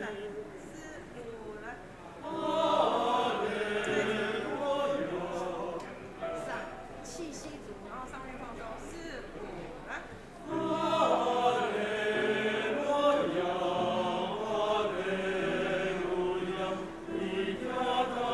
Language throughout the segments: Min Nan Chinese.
來，四五來，再一次，上，氣吸足，然後上面放鬆，四五來。回直。高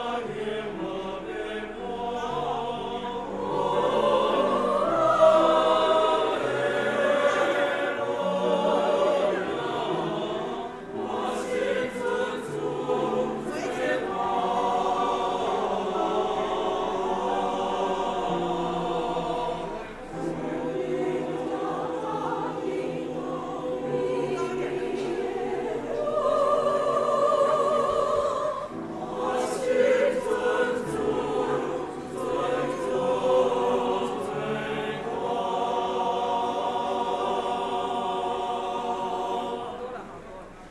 一點。好多了，好多了，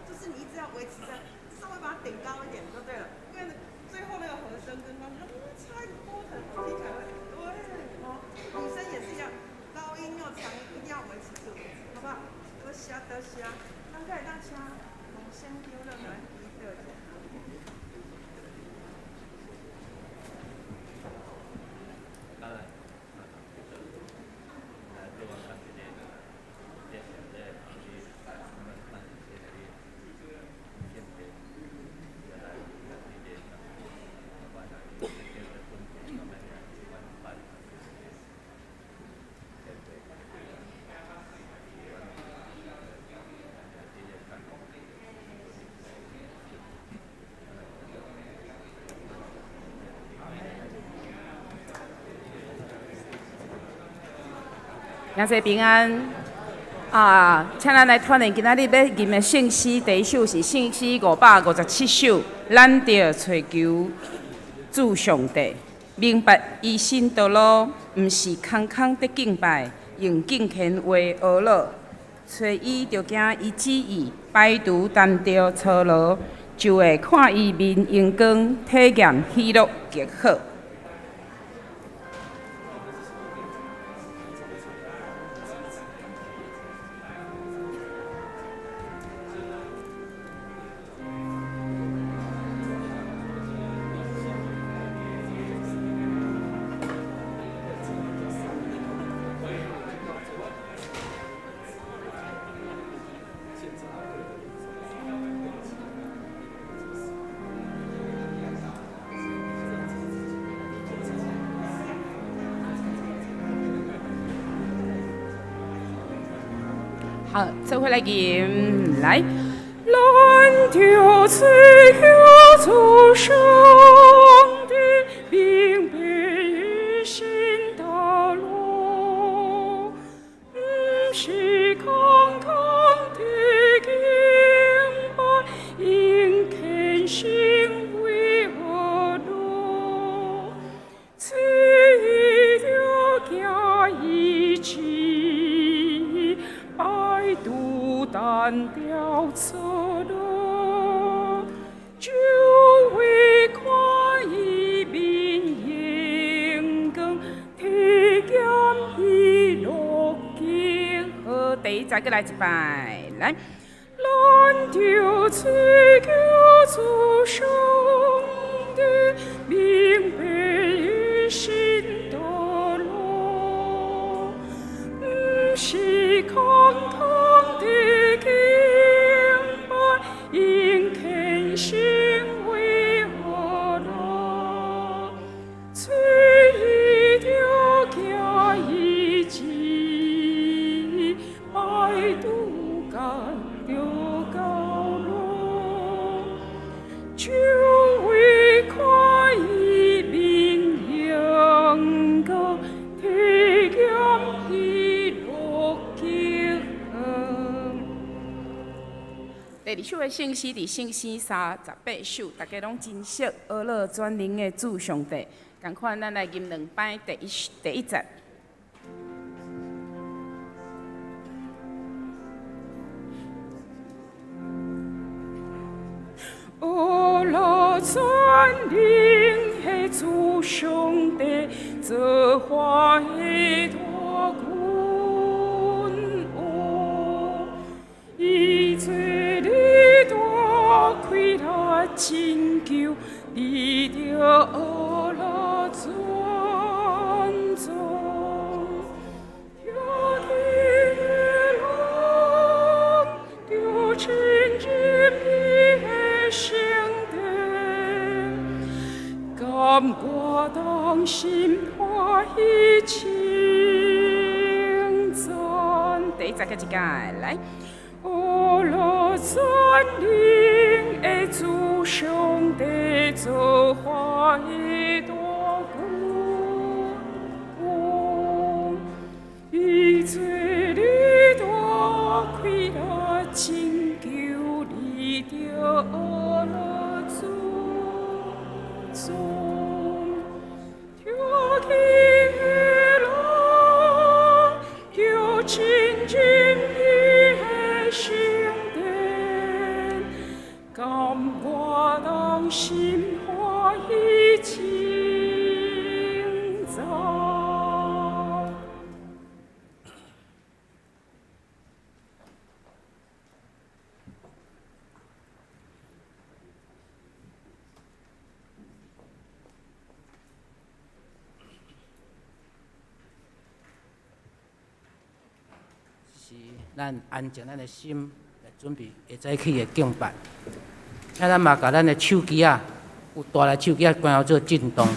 就是你一直要維持在，稍微把它頂高一點就對了，因為最後那個和聲跟高，差一個波騰，聽起來會，對哦，女生也是一樣，高音又長音一定要維持住，好不好？多謝多謝，咱可會當請黃先丟落來祈禱一下。兄弟平安啊！請咱來團練今仔日欲吟的聖詩，第一首是聖詩557首，咱著揣求主上帝，明白伊新道路，毋是空空的敬拜，用敬虔話呵咾，揣伊著行伊旨意，排除單調操勞，就會看伊面榮光，體驗喜樂極好。好，做伙來吟來。咱著揣求主上帝，明白伊新道路，毋是空空的敬拜，用虔誠為呵咾，揣伊著行伊旨意，排除單調操勞，就會看伊面榮光，體驗喜樂極好。第一節閣來一擺，來。咱著揣求主上帝，明白伊新道路，毋是空空的敬拜，用虔誠為呵咾，揣伊著行伊旨意，排除單調操勞，就會看伊面榮光，體驗喜樂極好。第二首的聖詩佇聖詩38首，大家攏真熟，呵咾全能的主上帝。仝款，咱來吟兩擺第一節。呵咾全能的主上帝，造化的大君王，伊坐佇大氣力拯救，你著學來傳頌。聽見的人著親近你的聖殿，甘我同心歡喜稱讚。第十個一屆來。學來全能的主上帝造化的大君王，伊做你大氣力拯救，你著學來傳頌。聽見的人著親近你的聖殿，甘我同心歡喜稱讚。是咱安靜咱的心來準備下早起的敬拜。啊，咱嘛共咱的手機仔，有帶來手機仔關好做震動。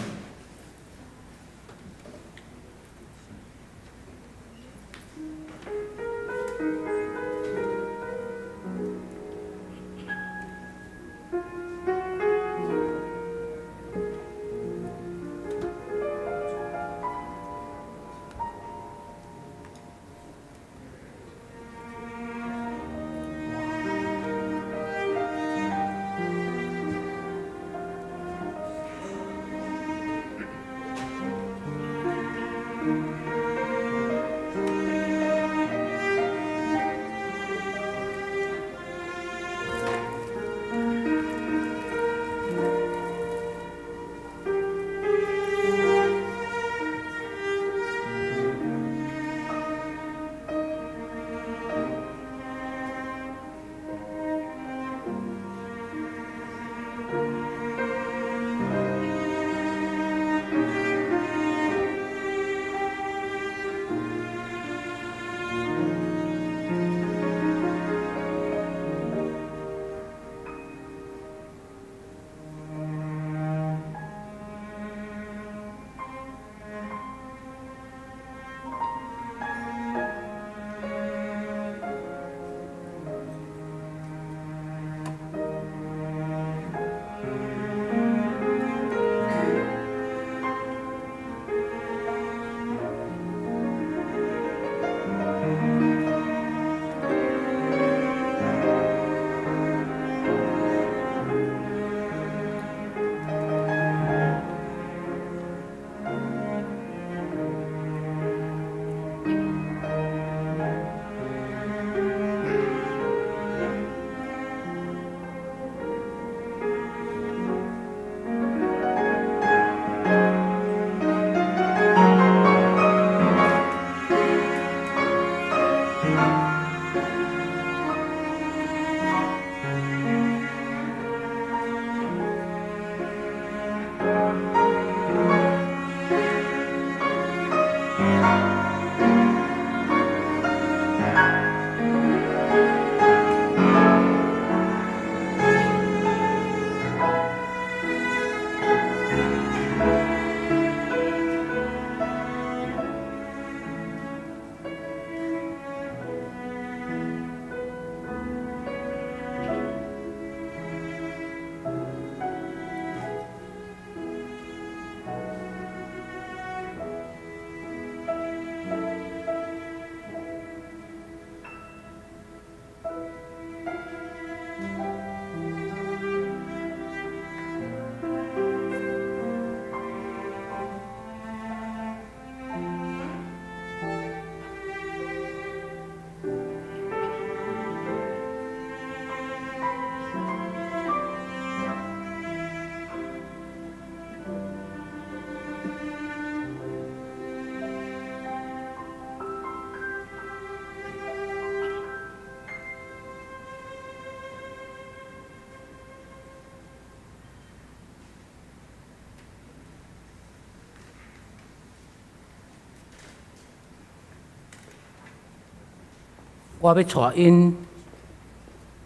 我欲帶𪜶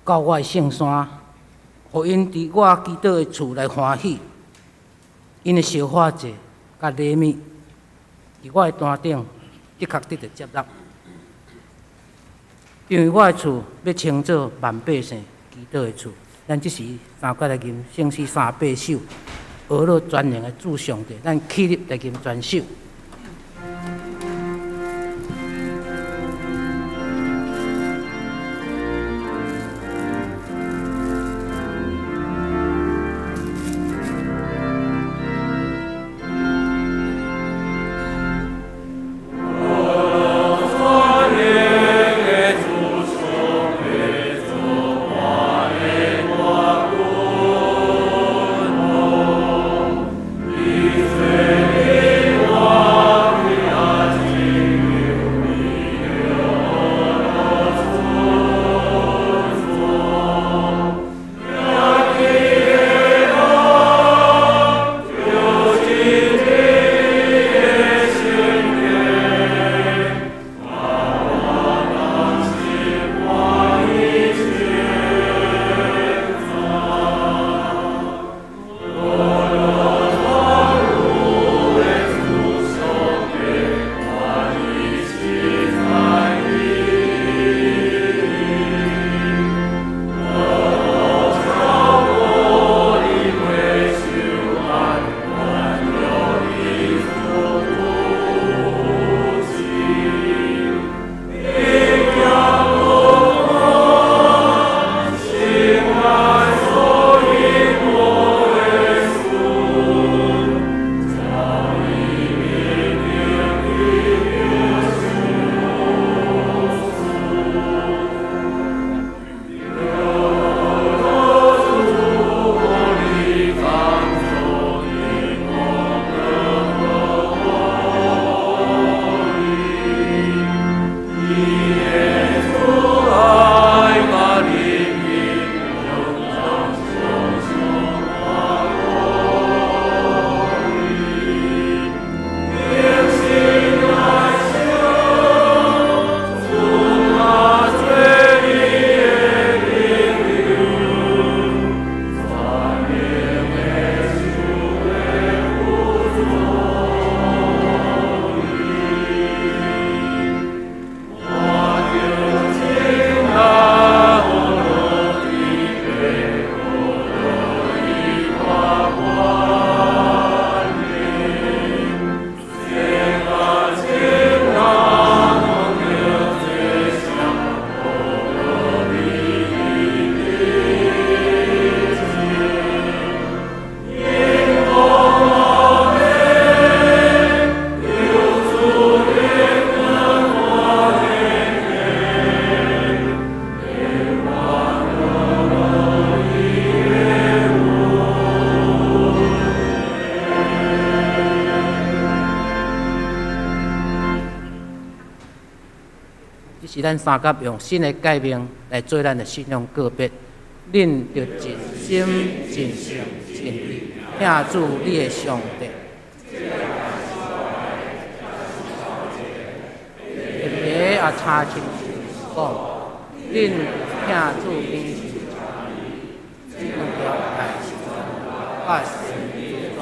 到我的聖山，予𪜶佇我祈禱的厝來歡喜。𪜶的燒火祭佮禮物，佇我的壇頂的確得著接納，因為我的厝欲稱做萬百姓祈禱的厝。咱這時三角來吟聖詩308首，呵咾全能的主上帝，咱起立來吟全首。這是咱三甲用新的誡命來做咱的信仰告別。恁著盡心、盡性、盡意，疼主你的上帝。特別也親親講，恁疼主恁這兩條代志，我心中。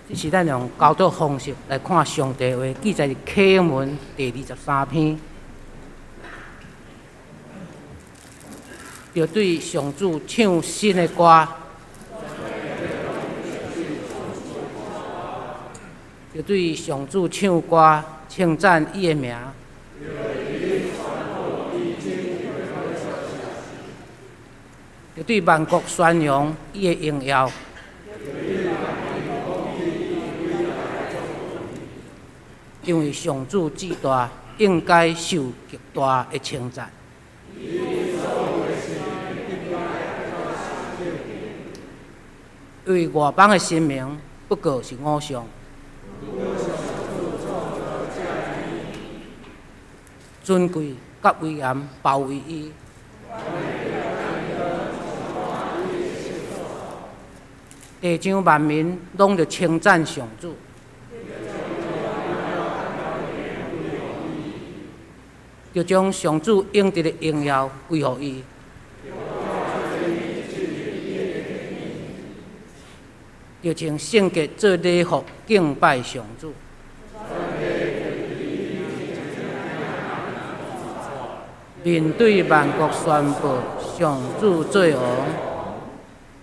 這是咱用交託方式來看上帝話，記載佇啟英文第23篇，著對上主唱新的歌，著對上主唱歌，稱讚伊的名。著對萬國宣揚伊的榮耀。因為上主至大，應該受極大的稱讚。因為外邦的神明不過是偶像。尊貴佮威嚴包圍伊。地上萬民攏著稱讚上主。著將上主應得的榮耀歸予伊。著穿聖潔做禮服敬拜上主。面對萬國宣布上主做王，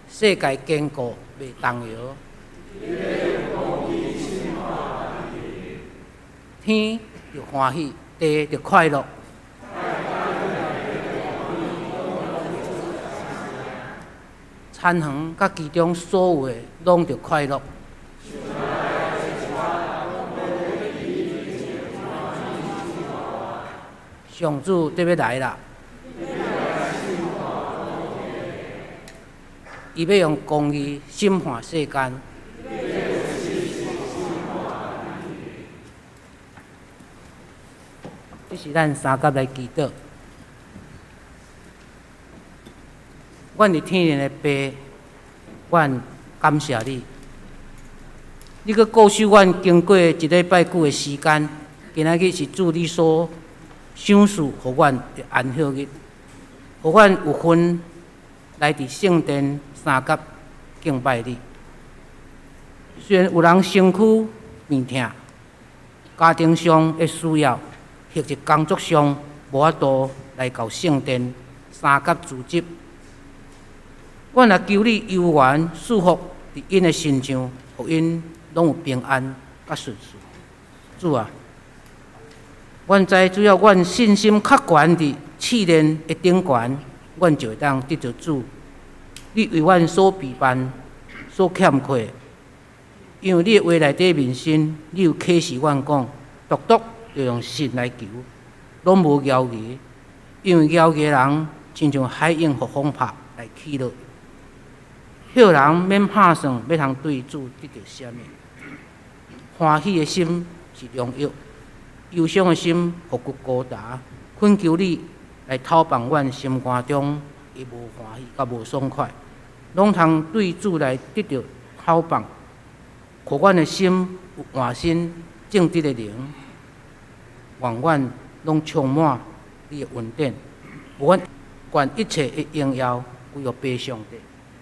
世界堅固袂動搖。天著歡喜，地著快樂。田園佮其中所有的攏著快樂。上主得欲來啦！伊欲用公義審判世間。這是咱三甲來祈禱。阮佇天頂的父，阮感謝你，你閣顧守阮經過一禮拜久的時間，今仔日是主你所賞賜予阮的安息日，予阮有份來佇聖殿三甲敬拜你。雖然有人身軀病疼，家庭上的需要，或者工作上無法度來到聖殿三甲聚集，阮也求你悠懸賜福佇𪜶的身上，予𪜶攏有平安佮順遂。主啊，阮知只要阮信心較懸佇試煉的頂懸，阮就會當得著主你為阮所備辦、所欠缺的。因為你的話內底面身，你有啟示阮講，獨獨著用信來求，攏無猶疑。因為猶疑的人，親像海湧予風拍來起落。彼人免拍算欲通對主得著啥物。歡喜的心是良藥，憂傷的心予骨孤單。懇求你來透放阮心肝中的無歡喜佮無爽快，攏通對主來得著透放，予阮的心有換新正直的靈，願阮攏充滿你的恩典，予阮願一切的榮耀歸予父上帝。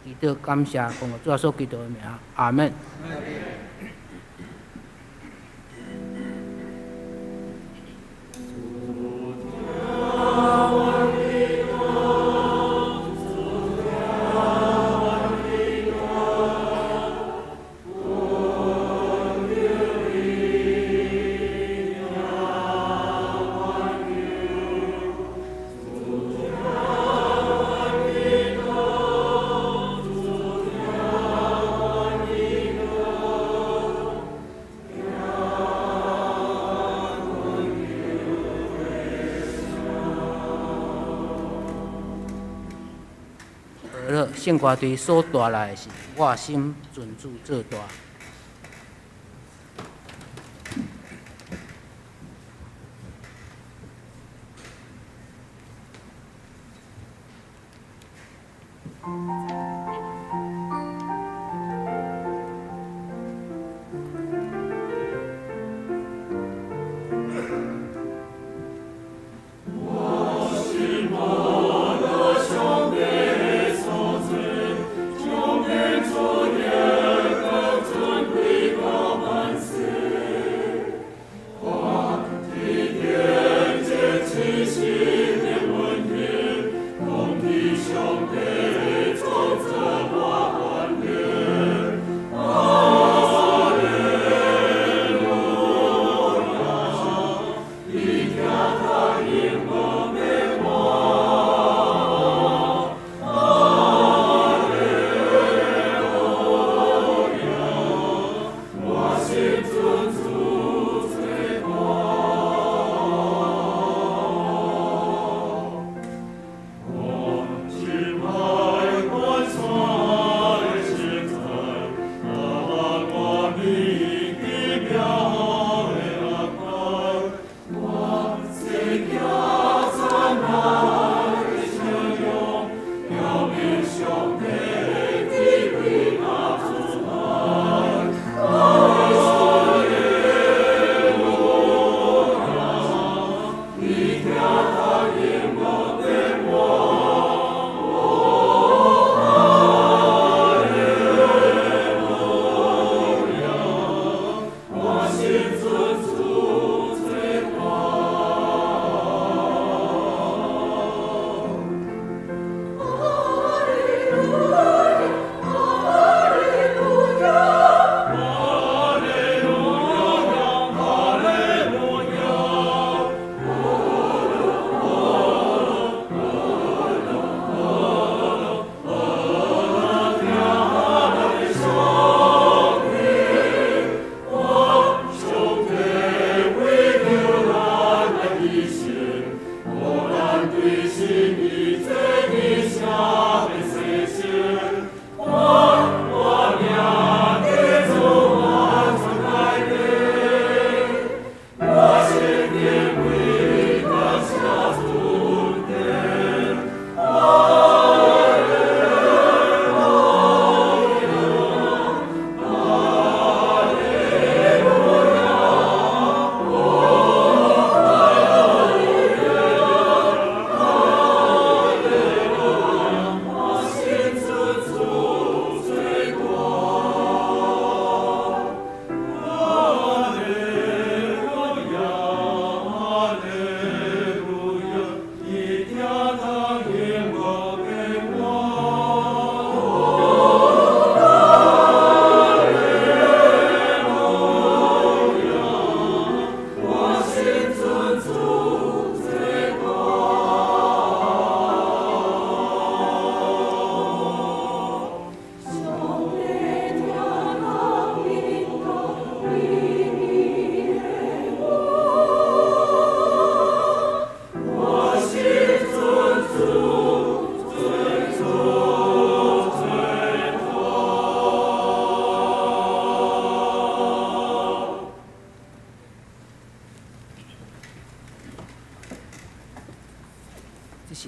祈禱感謝，奉主耶穌基督的名，阿門。聖歌隊所帶來的是我心尊主做大。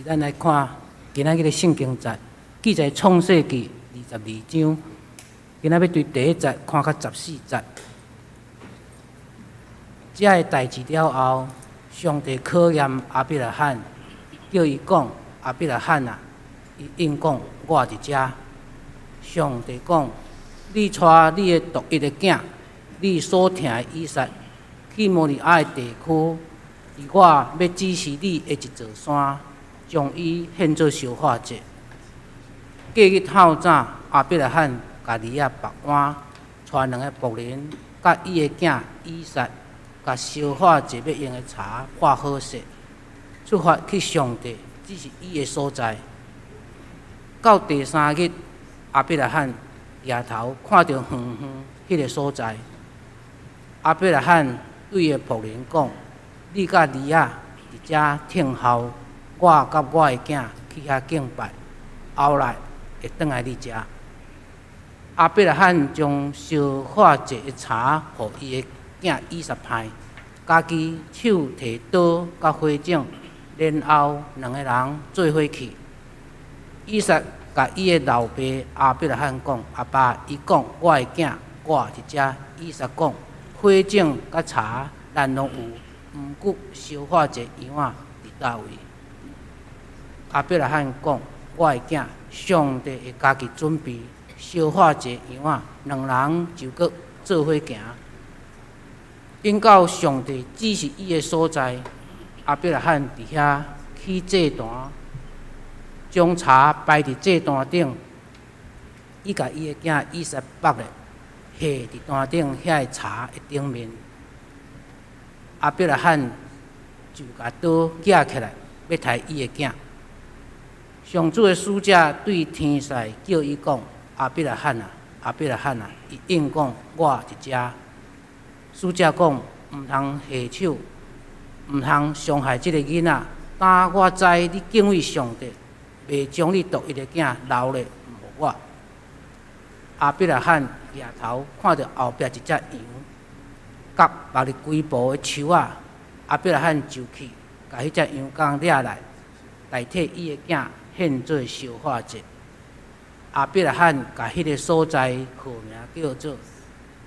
咱來看今仔日的聖經節，記載創世記22章，今仔欲對第一節看到14節。這个代誌了後，上帝考驗亞伯拉罕，叫伊講：亞伯拉罕啊，伊應講：我佇遮。上帝講：你帶你的獨一的囝，你所疼的以撒，去摩利亞的地區，佇我欲指示你的一座山，將伊獻做燒化祭。隔日透早，亞伯拉罕共驢仔縛鞍，帶兩个僕人，佮伊的囝以撒，共燒化祭欲用的柴劃好勢，出發去上帝指示伊的所在。到第三日，亞伯拉罕抬頭看著遠遠彼个所在。亞伯拉罕對伊的僕人講：你佮驢仔佇遮聽候，我佮我的囝去遐敬拜，後來會轉來你遮。亞伯拉罕將燒化祭的柴予伊的囝以撒攀，家己手提刀佮火種，然後兩个人做伙去。以撒共伊的老爸亞伯拉罕講：阿爸，伊講我的囝，我佇遮。以撒講：火種佮柴咱攏有，毋過燒化祭羊仔佇佗位？亞伯拉罕講：我的囝，上帝會家己準備燒化祭羊仔，兩人就閣做伙行。𪜶到上帝指示伊的所在，亞伯拉罕佇遐起祭壇，將柴擺佇祭壇頂，伊共伊的囝以撒縛咧，下佇壇頂遐个柴的頂面。亞伯拉罕就共刀舉起來，欲刣伊的囝。上主的使者對天使叫伊講：亞伯拉罕啊，亞伯拉罕啊！伊應講：我佇遮。使者講：毋通下手，毋通傷害這个囡仔。當我知你敬畏上帝，袂將你獨一的囝留咧，毋予我。亞伯拉罕抬頭看著後壁一隻羊，佮縛佇規部的樹仔，亞伯拉罕就去，共彼隻羊犅掠來，代替伊的囝獻做燒化祭。亞伯拉罕共彼个所在號名叫做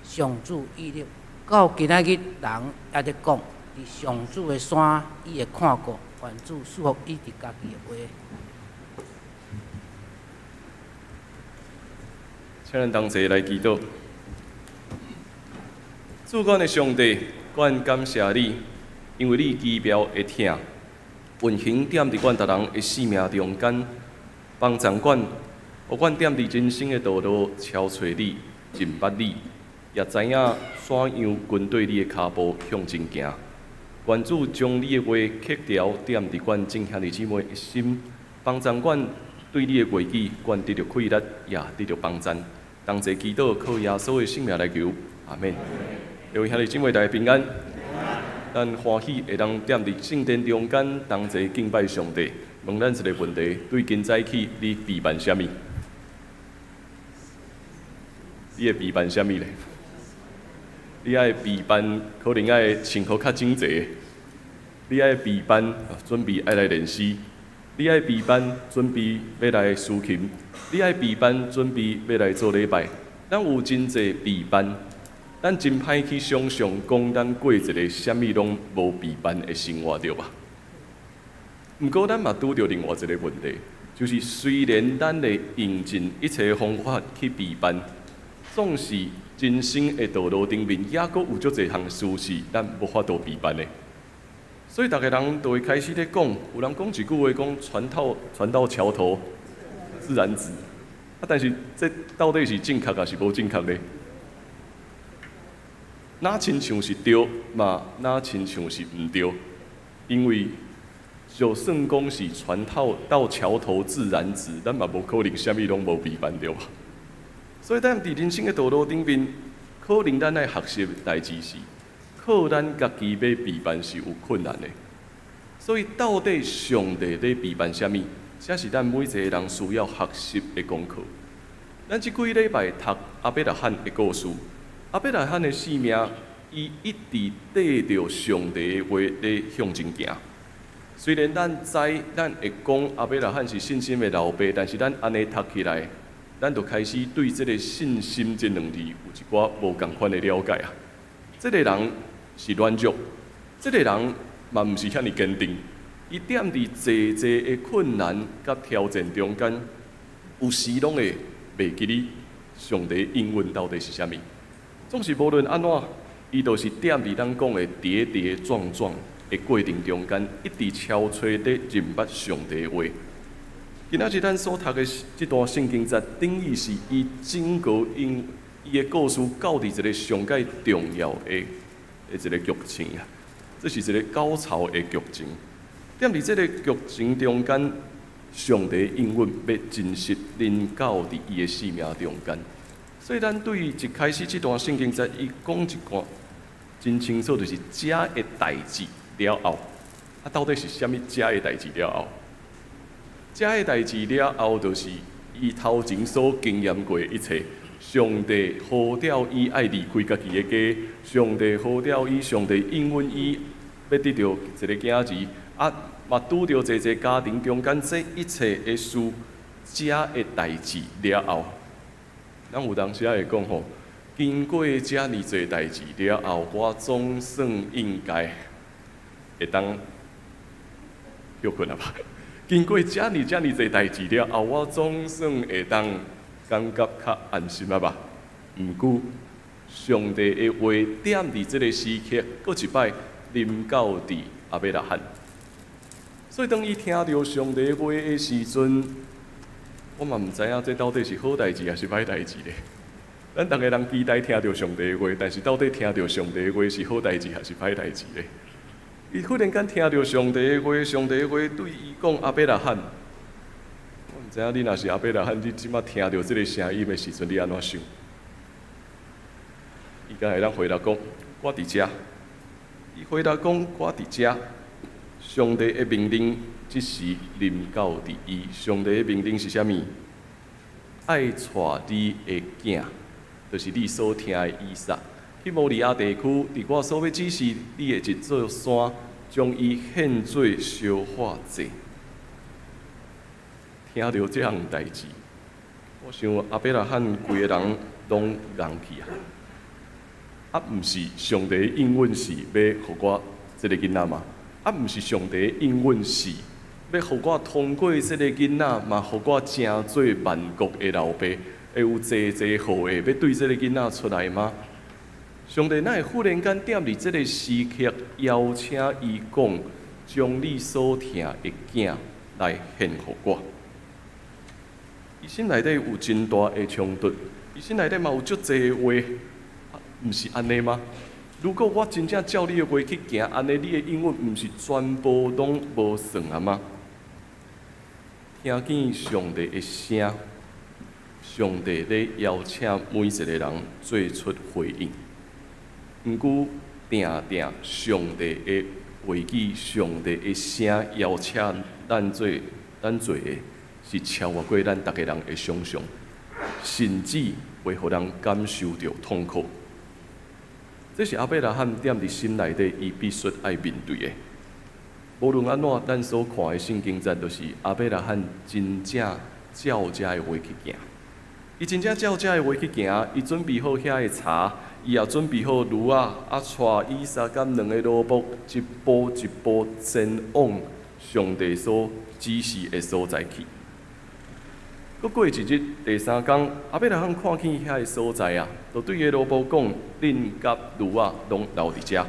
上主以勒。到今仔日，人猶咧講，佇上主的山，伊會看顧，願主賜福伊佇家己的話。請咱同齊來祈禱。主阮的上帝，阮感謝你，因為你奇妙的疼，運行踮佇阮逐人的生命中間，幫助阮，予阮踮佇人生的道路朝揣你、認捌你，也知影怎樣跟綴你的跤步向前行。願主將你的話刻牢踮佇阮眾兄弟姊妹的心，幫助阮對你的話語，阮得著氣力，也得著幫贊。同齊祈禱，靠耶穌的聖名來求，阿們。各位兄弟姊妹，大家平安。咱歡喜會當踮佇聖殿中間同齊敬拜上帝。問咱一个問題：對今早起，你備辦啥物？你會備辦啥物咧？你愛備辦，可能愛穿好較整齊。你愛備辦，準備愛來練詩。你愛備辦，準備欲來司琴。你愛備辦，準備欲來做禮拜。咱有真濟備辦，咱真歹去想象講咱過一个啥物攏無備辦的生活，對吧？毋過咱嘛拄著另外一个問題，就是雖然咱會用盡一切方法去備辦，總是人生的道路頂面，猶閣有足濟項事是咱無法度備辦的。所以逐个人都會開始咧講，有人講一句話講船到橋頭自然直。啊，但是這到底是正確抑是無正確呢？若親像是對，嘛若親像是毋對，因為就算講是船到橋頭自然直，咱嘛無可能啥物攏無備辦對吧？所以咱佇人生的道路頂面，可能咱愛學習的代誌是，靠咱家己欲備辦是有困難的。所以到底上帝咧備辦啥物？這是咱每一個人需要學習的功課。咱這幾禮拜讀亞伯拉罕的故事，亞伯拉罕的生命，伊一直綴著上帝的話咧向前行。雖然咱知，咱會講亞伯拉罕是信心的老爸，但是咱按呢讀起來，咱就開始對這个信心這兩字有一寡無仝款的了解啊。這个人是軟弱，這个人嘛毋是遐爾堅定，伊踮佇濟濟的困難佮挑戰中間，有時攏會袂記得上帝應允到底是啥物。總是無論按怎，伊就是踮佇咱講的跌跌撞撞的過程中間，一直敲揣咧認捌上帝的話。今仔日咱所讀的這段聖經節，等於是伊整個因伊的故事到佇一个上蓋重要的一个劇情啊！這是一个高潮的劇情。踮佇這个劇情中間，上帝應允欲真實臨到佇伊的生命中間。所以咱對一開始這段聖經節，伊講一個真清楚，就是這的代誌了後，啊，到底是啥物這的代誌了後？這的代誌了後，就是伊頭前所經驗過的一切。上帝呼召伊愛離開家己的家，上帝呼召伊，上帝應允伊欲得著一个囝兒，啊，嘛拄著濟濟家庭中間這一切的事，這的代誌了後，咱有當時仔會講吼，經過遮爾濟代誌了後，我總算應該會當歇睏啊吧？經過遮爾遮爾濟代誌了後，我總算會當感覺較安心啊吧？毋過，上帝的話踮佇這个時刻，閣一擺臨到佇亞伯拉罕。所以當伊聽著上帝話的時陣，我嘛毋知影這到底是好代誌抑是歹代誌咧。咱逐个人期待聽著上帝的話，但是到底聽著上帝的話是好代誌抑是歹代誌咧？伊忽然間聽著上帝的話，上帝的話對伊講：亞伯拉罕，我毋知影你若是亞伯拉罕，你這馬聽著這个聲音的時陣，你按怎想？伊敢會當回答講：我佇遮。伊回答講：我佇遮。上帝的命令這時臨到佇伊。上帝的命令是啥物？愛帶你的囝，就是你所疼的以撒，去摩利亞地區，佇我所欲指示你的一座山，將伊獻做燒化祭。聽著這項代誌，我想亞伯拉罕規个人攏戇去啊！啊，毋是上帝應允是欲予我這个囡仔嗎？啊，毋是上帝應允是欲予我通過這个囡仔，嘛予我成做萬國的老爸，會有濟濟後裔欲對這个囡仔出來嗎？上帝哪會忽然間踮佇這个時刻邀請伊講，將你所疼的囝來獻予我？伊心內底有真大的衝突，伊心內底嘛有足濟的話，毋是按呢嗎？如果我真正照你的話去行，按呢你的應允毋是全部攏無算啊嗎？聽見上帝的聲，上帝咧邀請每一個人做出回應。毋過，定定上帝的話語、上帝的聲邀請咱做咱做的，是超越過咱逐个人的想象，甚至會予人感受著痛苦。這是亞伯拉罕踮佇心內底，伊必須愛面對的。無論按怎，咱所看的聖經節，就是亞伯拉罕真正照這个話去行。伊真正照這个話去行，伊準備好遐个柴，伊也準備好驢仔，啊，帶以撒佮兩個奴僕，一步一步前往上帝所指示的所在去。閣過一日，第三工，亞伯拉罕看見遐个所在啊，就對伊奴僕講：恁佮驢仔攏留佇遮，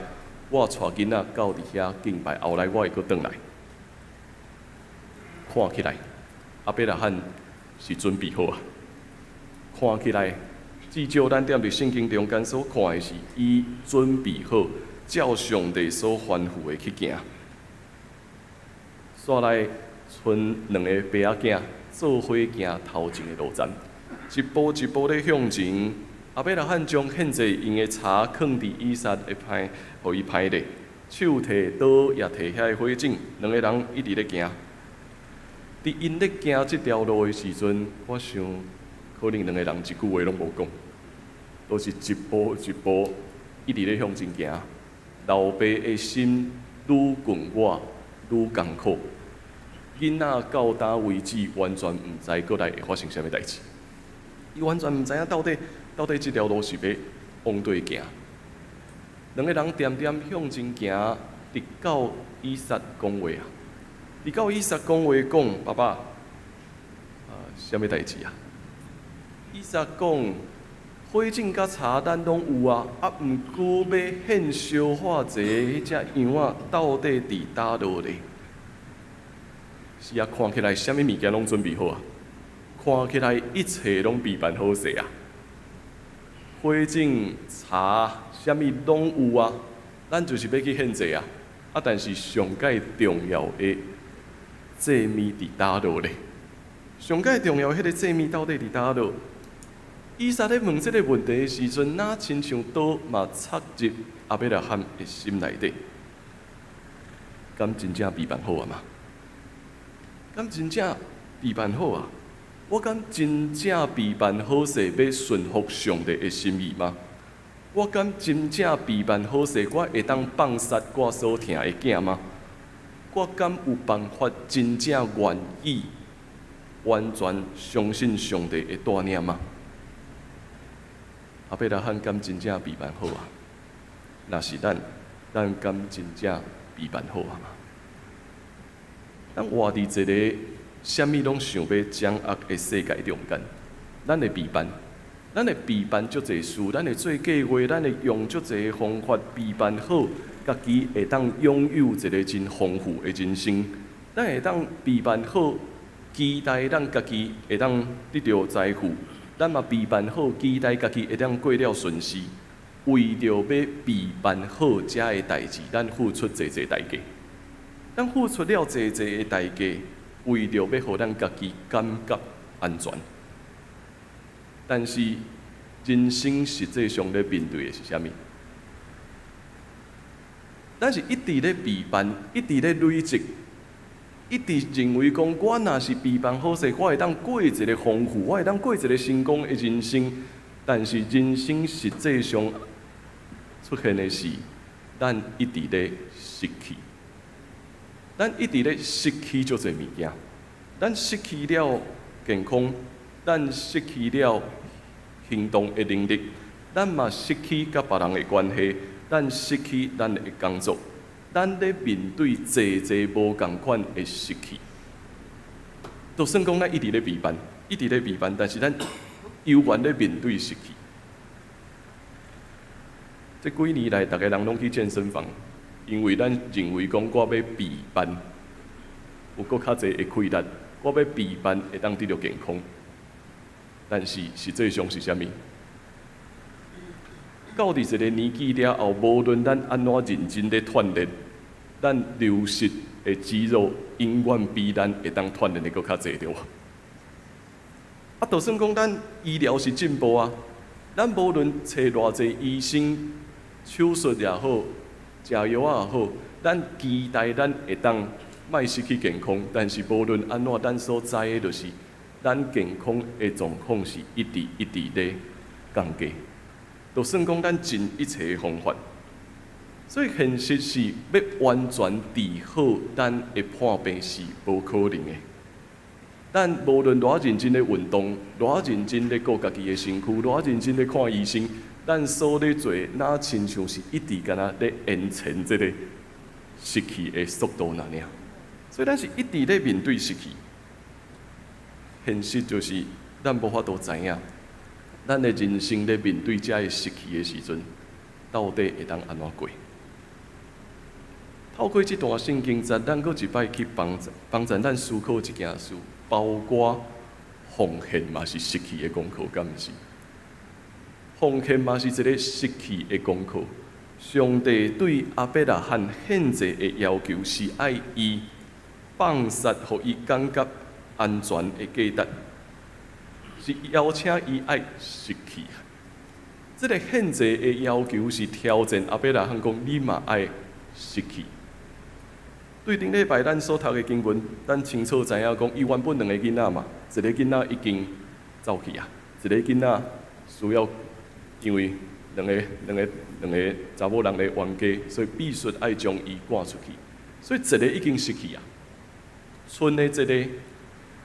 我帶囡仔到佇遐敬拜，後來我會閣轉來。看起來，亞伯拉罕是準備好啊。看起來，至少咱踮佇聖經中間所看的是，伊準備好，照上帝所吩咐的去行。煞來賰兩個爸仔囝做伙行頭前的路程，一步一步咧向前。亞伯拉罕將獻祭用的柴囥佇以撒的旁，予伊攀咧，手提刀也提遐个火種，兩个人一直咧行。佇𪜶咧行這條路的時陣，我想可能兩个人一句話攏無講，都是一步一步一直咧向前行。老爸的心愈近我，愈愈艱苦。囡仔到今為止完全毋知閣來會發生啥物代誌，伊完全毋知影到底這條路是欲往佗行。兩个人恬恬向前行，直到以撒講話啊！直到以撒講話講：爸爸，啊，啥物代誌啊？以撒講：火種佮柴咱攏有啊，啊，毋過欲獻燒火祭彼隻羊仔到底佇佗落咧？是啊，看起來啥物物件攏準備好啊，看起來一切攏備辦好勢啊。火種、柴，啥物攏有啊，咱就是欲去獻祭啊。啊，但是上蓋重要的祭物佇佗落咧？上蓋重要彼个祭物到底佇佗落？以撒咧問這个問題的時陣，若親像刀嘛插入亞伯拉罕的心內底，敢真正備辦好啊嗎？敢真正備辦好啊？我敢真正備辦好勢，欲順服上帝的心意嗎？我敢真正備辦好勢，我會當放殺我所疼的囝嗎？我敢有辦法真正願意完全相信上帝的帶領嗎？亞伯拉罕敢真正備辦好啊？若是咱，咱敢真正備辦好啊嗎？咱活佇一个啥物攏想欲掌握的世界中間，咱會備辦，咱會備辦足濟事，咱會做計劃，咱會用足濟方法備辦好，家己會當擁有一个真豐富的人生。咱會當備辦好，期待咱家己會當得著財富，咱嘛備辦好，期待家己會當過了順遂。為著欲備辦好遮的代誌，咱付出濟濟代價。咱付出了濟濟的代價，為著欲予咱家己感覺安全。但是人生實際上咧面對的是啥物？咱是一直咧備辦，一直咧累積，一直認為講，我若是備辦好勢，我會當過一个豐富，我會當過一个成功的人生。但是人生實際上出現的是，咱一直咧失去，咱一直咧失去足濟物件，咱失去了健康，咱失去了行動的能力，咱嘛失去佮別人的關係，咱失去咱的工作，咱咧面對濟濟無仝款的失去。就算講咱一直咧備辦，一直咧備辦，但是咱猶原咧面對失去。這幾年來，逐个人攏去健身房，因為咱認為講我欲備辦，有閣較濟的氣力，我欲備辦會當得著健康。但是實際上是啥物？到佇一个年紀了後，無論咱按怎認真咧鍛鍊，咱流失的肌肉永遠比咱會當鍛鍊的閣較濟，對無？啊，就算講咱醫療是進步啊，咱無論揣偌濟醫生，手術也好，食藥仔也好，咱期待咱會當莫失去健康，但是無論按怎，咱所知的就是，咱健康的狀況是一直一直咧降低。就算講咱盡一切的方法，所以現實是欲完全治好咱的破病是無可能的。咱無論偌認真咧運動，偌認真咧顧家己的身軀，偌認真咧看醫生，咱所咧做，若親像是一直敢若咧延遲這个失去的速度爾爾。所以咱是一直咧面對失去。現實就是咱無法度知影，咱的人生咧面對這个失去的時陣，到底會當按怎過？透過這段聖經節，咱閣一擺去幫助幫助咱思考一件事，包括奉獻嘛是失去的功課，敢毋是？奉獻嘛是一个失去的功課。上帝對亞伯拉罕獻祭的要求是愛伊放殺，予伊感覺安全的價值，是邀請伊愛失去。這个獻祭的要求是挑戰亞伯拉罕講：你嘛愛失去。對頂禮拜咱所讀的經文，咱清楚知影講，伊原本兩个囡仔嘛，一个囡仔已經走去啊，一个囡仔需要，因為兩个查某人咧冤家，所以必須愛將伊趕出去。所以一个已經失去啊，賰的這个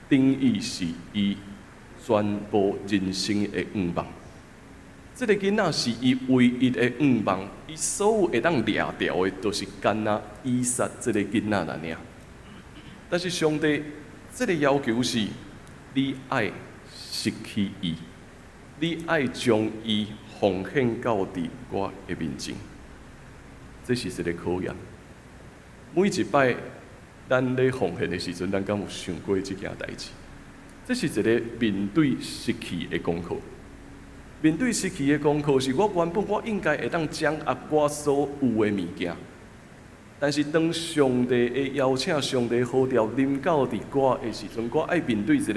等於是伊全部人生的願望。這个囡仔是伊唯一的願望，伊所有會當掠著的，就是干焦以撒這个囡仔爾。但是上帝這个要求是，你愛失去伊，你愛將伊奉獻到佇我的面前，這是一個考驗。每一擺咱咧奉獻的時陣，咱敢有想過這件代誌？這是一個面對失去的功課。面對失去的功課，是我原本我應該會當掌握我所有的物件，但是當上帝的邀請、上帝呼召臨到佇我的時陣，我愛面對一個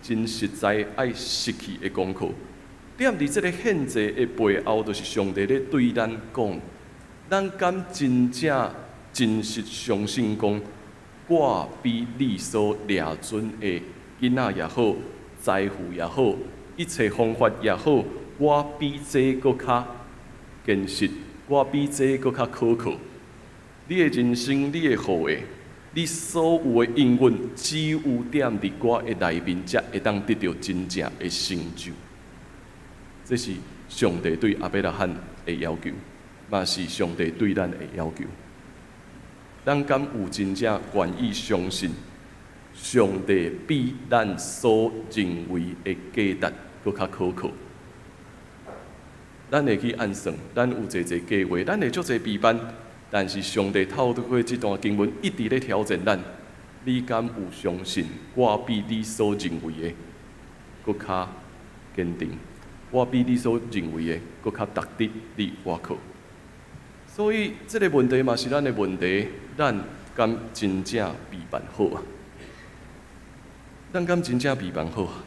真實在愛失去的功課。踮佇這个獻祭的背後，就是上帝咧對咱講：咱敢真正真實相信講，我比你所掠準的囡仔也好，財富也好，一切方法也好，我比這閣較堅實，我比這閣較可靠。你的人生，你的後裔，你所有的應允，只有踮佇我的內面，才會當得著真正的成就。這是上帝對亞伯拉罕的要求，嘛是上帝對咱的要求。咱敢有真正願意相信，上帝比咱所認為的價值閣較可靠？咱會去按算，咱有濟濟計劃，咱會足濟備辦，但是上帝透過這段經文一直咧挑戰咱：你敢有相信我比你所認為的閣較堅定？我比你所認為的閣較值得你倚靠？所以，這个問題嘛是咱的問題，咱敢真正備辦好啊？咱敢真正備辦好啊？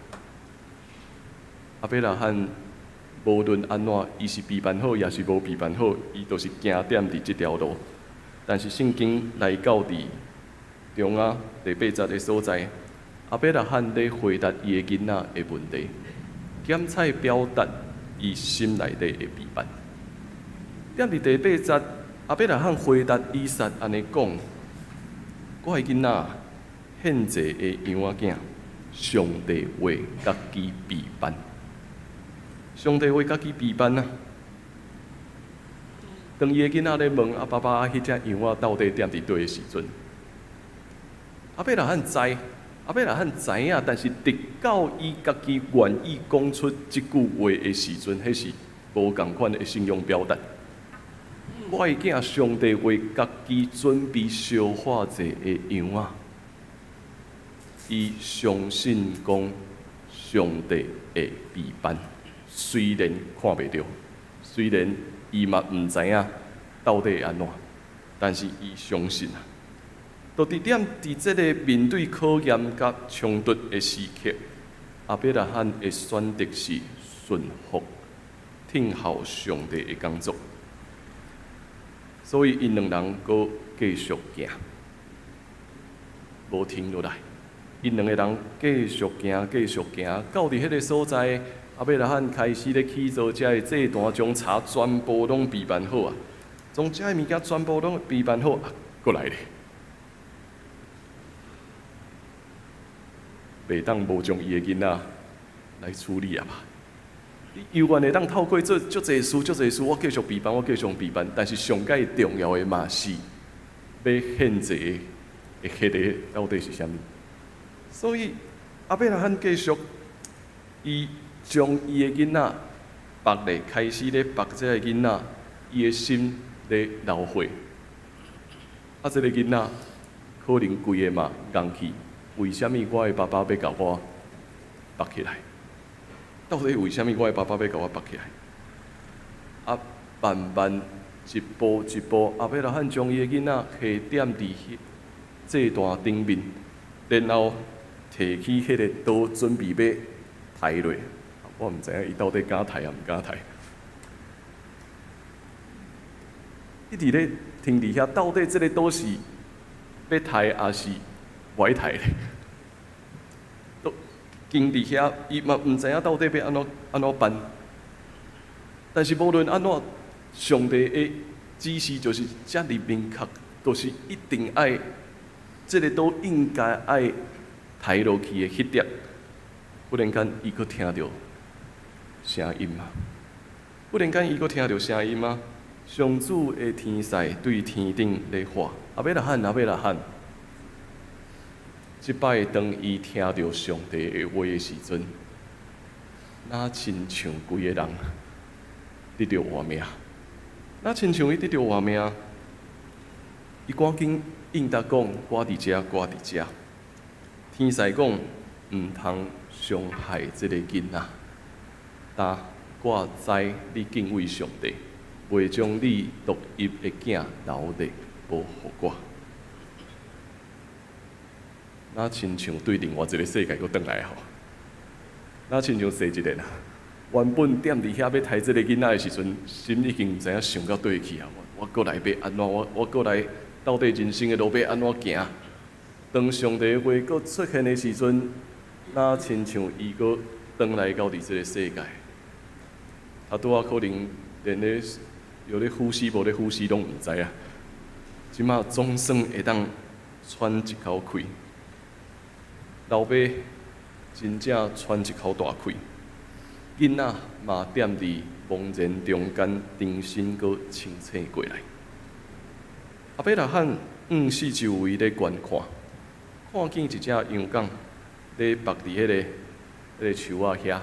亞伯拉罕無論按怎，伊是備辦好，抑是無備辦好，伊都是行踮佇這條路。但是聖經來到佇中仔第八節的所在，亞伯拉罕咧回答伊的囡仔的問題，檢採表達伊心內底的備辦。踮佇第八節，亞伯拉罕回答以撒按呢講：我的囡仔，獻祭的羊仔囝，上帝會家己備辦。上帝會家己備辦啊！當伊的囡仔咧問啊，爸爸，彼隻羊仔到底踮佇佗的時陣，亞伯拉罕知，亞伯拉罕知影，但是直到伊家己願意講出這句話的時陣，彼是無仝款的信仰表達。我的囝，上帝為家己準備燒化祭的羊仔，伊相信講上帝會備辦，雖然看袂著，雖然伊嘛毋知影到底會按怎，但是伊相信啊。就佇踮佇這个面對考驗佮衝突的時刻，亞伯拉罕的選擇是順服、聽候上帝的工作。所以，𪜶兩人閣繼續行，無停落來。𪜶兩个人繼續行，繼續行，到佇彼个所在，亞伯拉罕開始咧起做遮的祭壇，將柴全部攏備辦好啊，將遮的物件全部攏備辦好啊，閣來咧，袂當無將伊的囡仔來處理啊吧？你猶原會當透過做足濟事、足濟事，我繼續備辦，我繼續備辦。但是上蓋重要的嘛是欲獻祭的彼个到底是啥物？所以亞伯拉罕繼續，伊將伊的囡仔縛咧，開始咧縛這個囡仔，伊的心咧流血。啊，這个囡仔可能規个嘛戇去，為啥物我的爸爸欲共我縛起來？到底為啥物我的爸爸欲共我縛起來？啊，慢慢一步一步，亞伯拉罕將伊的囡仔繫踮佇祭壇頂面，然後提起彼个刀，準備欲刣落。我毋知影伊到底敢刣抑毋敢刣。一直咧停佇遐，到底這个刀是欲刣抑是無愛刣咧？都停佇遐，伊嘛毋知影到底欲按怎按怎辦。但是無論按怎，上帝的指示就是遮爾明確，就是一定愛，這个刀應該愛刣落去的彼粒。忽然間，伊閣聽著聲音啊！忽然間，伊閣聽著聲音啊！上主的天使對天頂咧喊：亞伯拉罕，亞伯拉罕！這擺當伊聽著上帝的話的時陣，若親像規个人得著活命，若親像伊得著活命，伊趕緊應答講：我佇遮，我佇遮。天使講：毋通傷害這个囡仔。但我知你敬畏上帝，袂將你獨一的囝留咧無予我。若親像對另外一個世界閣轉來吼，若親像踅一个啊，原本踮佇遐欲刣這个囡仔的時陣，心已經毋知影想到佗去啊！我閣來欲按怎？我閣來到底人生的路欲按怎行？當上帝的話閣出現的時陣，若親像伊閣轉來到佇這個世界，他拄仔可能連咧有咧呼吸無咧呼吸攏毋知啊！這馬總算會當喘一口氣，老爸真正喘一口大氣，囡仔嘛踮佇茫然中間重新閣清醒過來。亞伯拉罕向四周圍咧觀看，看見一隻羊犅咧縛佇彼个樹仔遐，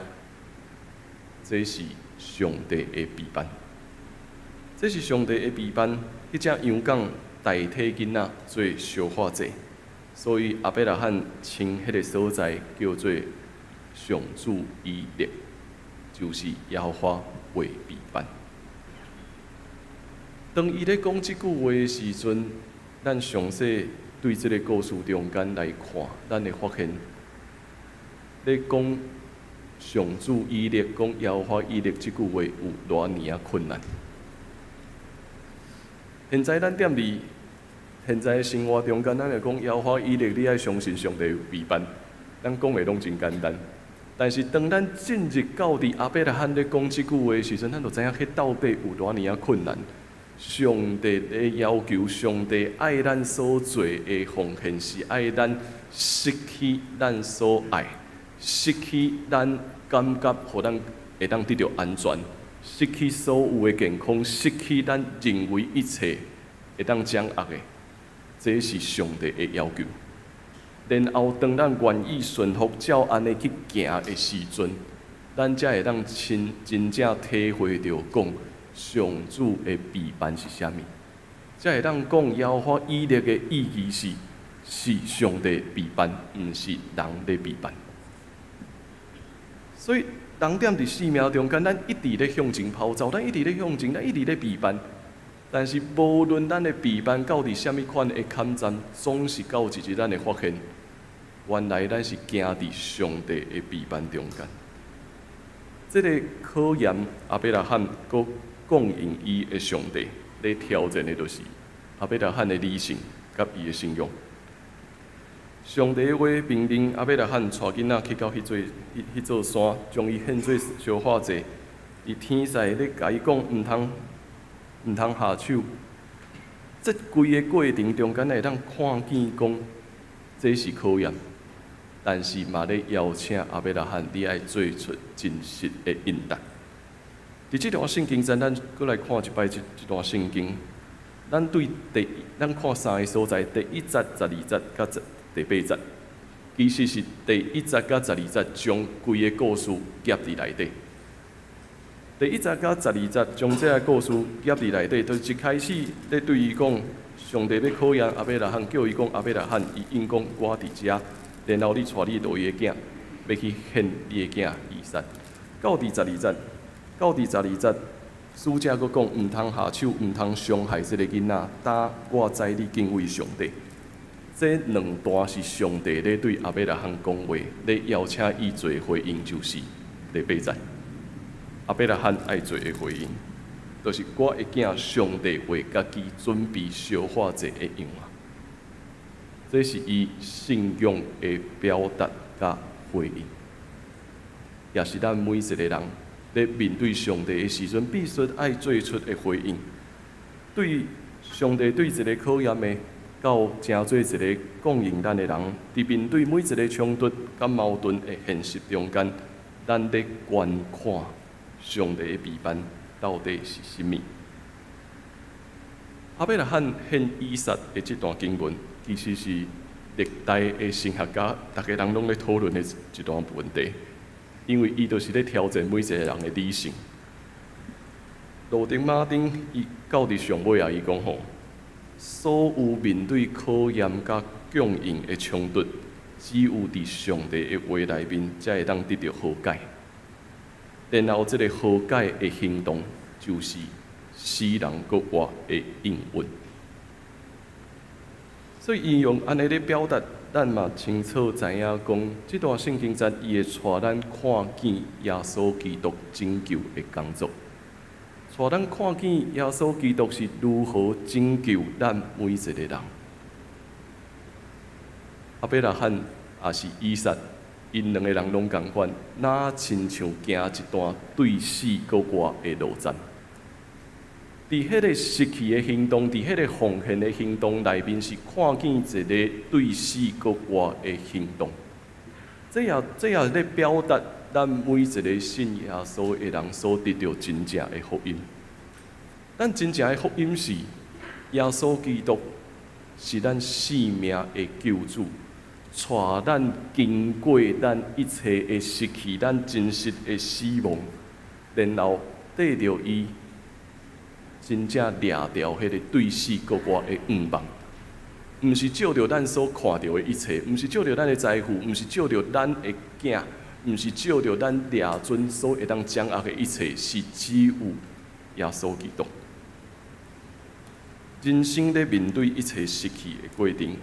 這是上帝的備辦，這是上帝的備辦。彼隻羊犅代替囡仔做燒化祭，所以亞伯拉罕稱彼个所在叫做上主以勒，就是耶和華為備辦。當伊咧講這句話的時陣，咱詳細對這个故事中間來看，咱會發現，咧講上主以勒，講耶和華以勒這句話有偌爾仔困難。現在咱踮佇現在的生活中間，咱會講耶和華以勒，你愛相信上帝有備辦，咱講的攏真簡單。但是當咱進入到佇亞伯拉罕咧講這句話的時陣，咱就知影彼到底有偌爾仔困難。上帝的要求，上帝愛咱所做的奉獻，是愛咱失去咱所愛，失去咱感覺，予咱會當得著安全，失去所有的健康，失去咱認為一切會當掌握的，這是上帝的要求。然後當咱願意順服，照按呢去行的時陣，咱才會當親真正體會著講上主的備辦是啥物，才會當講耶和華以勒的意義是上帝備辦，毋是人咧備辦。所以人踮佇生命中間，咱一直咧向前跑走，咱一直咧向前，咱一直咧備辦。但是無論咱的備辦到佇啥物款的坎站，總是到一日咱會發現，原來咱是行佇上帝的備辦中間。這个考驗亞伯拉罕閣供應伊的上帝咧挑戰的，就是亞伯拉罕的理性佮伊的信仰。上帝的話命令亞伯拉罕帶囡仔去到彼座山，將伊獻做燒化祭。佇天使咧共伊講，毋通下手。這規个過程中間，會當看見講，這是考驗，但是嘛咧邀請亞伯拉罕，你愛做出真實的應答。佇這段聖經前，咱閣來看一擺這段聖經。咱看三个所在，第一節、十二節佮第八節，其實是第一節佮十二節將規个故事夾佇內底。第一節佮十二節將這个故事夾佇內底，就是一開始咧對伊講，上帝欲考驗亞伯拉罕，叫伊講亞伯拉罕，伊應講我佇遮，然後你帶你獨一的囝，欲去獻你的囝以撒。到佇十二節，到佇十二節，使者閣講，毋通下手，毋通傷害這个囡仔。但我知你敬畏上帝。這兩段是上帝咧對亞伯拉罕講話，咧邀請伊做回應，就是第八節。亞伯拉罕愛做的回應，就是我的囝上帝為家己準備燒化祭的羊仔。這是伊信仰的表達佮回應，也是咱每一个人咧面對上帝的時陣，必須愛做出的回應。對上帝對一个考驗的，到成做一个供應咱的人，佇面對每一个衝突佮矛盾的現實中間，咱咧觀看上帝的備辦到底是啥物？亞伯拉罕獻以撒的這段經文，其實是歷代的神學家，逐家人攏咧討論的一段問題，因為伊就是咧挑戰每一個人的理性。羅丁馬丁伊到佇上尾啊，伊講吼，所有面對考驗佮供應的衝突，只有佇上帝的話內面，才會當得著和解。然後，這个和解的行動，就是死人閣活的應允。所以，伊用按呢咧表達，咱嘛清楚知影講，這段聖經節伊會帶咱看見耶穌基督拯救的工作。帶咱看見耶穌基督是如何拯救咱每一個人。亞伯拉罕抑是以撒，𪜶兩个人攏仝款，若親像行一段對死閣活的路程。佇彼个失去的行動，佇彼个奉獻的行動內面，是看見一个對死閣活的行動。這也咧表達咱每一个信耶穌的人所得著真正的福音。咱真正的福音是耶穌基督是咱生命的救主，帶咱經過咱一切的失去，咱真實的死亡，然後綴著伊真正掠著彼个對死閣活的願望。毋是藉著咱所看著的一切，毋是藉著咱的財富，毋是藉著咱的囝，毋是藉著咱掠準所會當掌握的一切，是只有耶穌基督。人生咧面對一切失去的過程，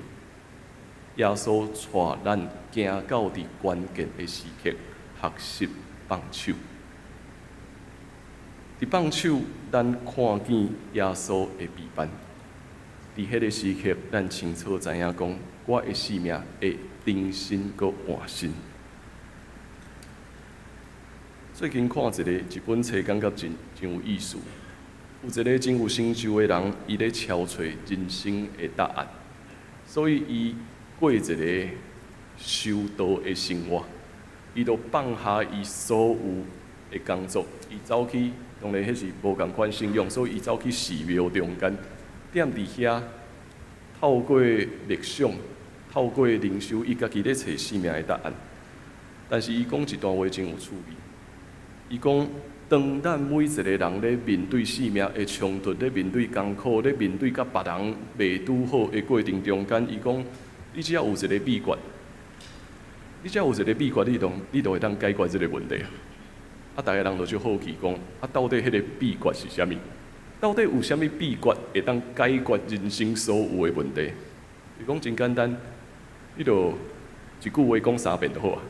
耶穌帶咱行到佇關鍵的時刻，學習放手。佇放手，咱看見耶穌的備辦。佇彼个時刻，咱清楚知影講，我的生命會重新閣換新。最近看一本冊，感覺真有意思。有一个真有成就的人，伊咧敲揣人生的答案，所以伊過一个修道的生活，伊就放下伊所有的工作，伊走去，當然彼是無仝款信仰，所以伊走去寺廟中間，踮佇遐，透過默想，透過靈修，伊家己咧揣生命的答案。但是伊講一段話真有趣味，伊講，當咱每一個人咧面對生命的衝突，咧面對艱苦，咧面對佮別人袂拄好的過程中間，伊講，你只要有一个秘訣，你只要有一个秘訣，你就會當解決這个問題。啊，逐家人就足好奇講，啊，到底彼个秘訣是啥物？到底有啥物秘訣會當解決人生所有的問題？伊講真簡單，你就一句話講三遍就好啊。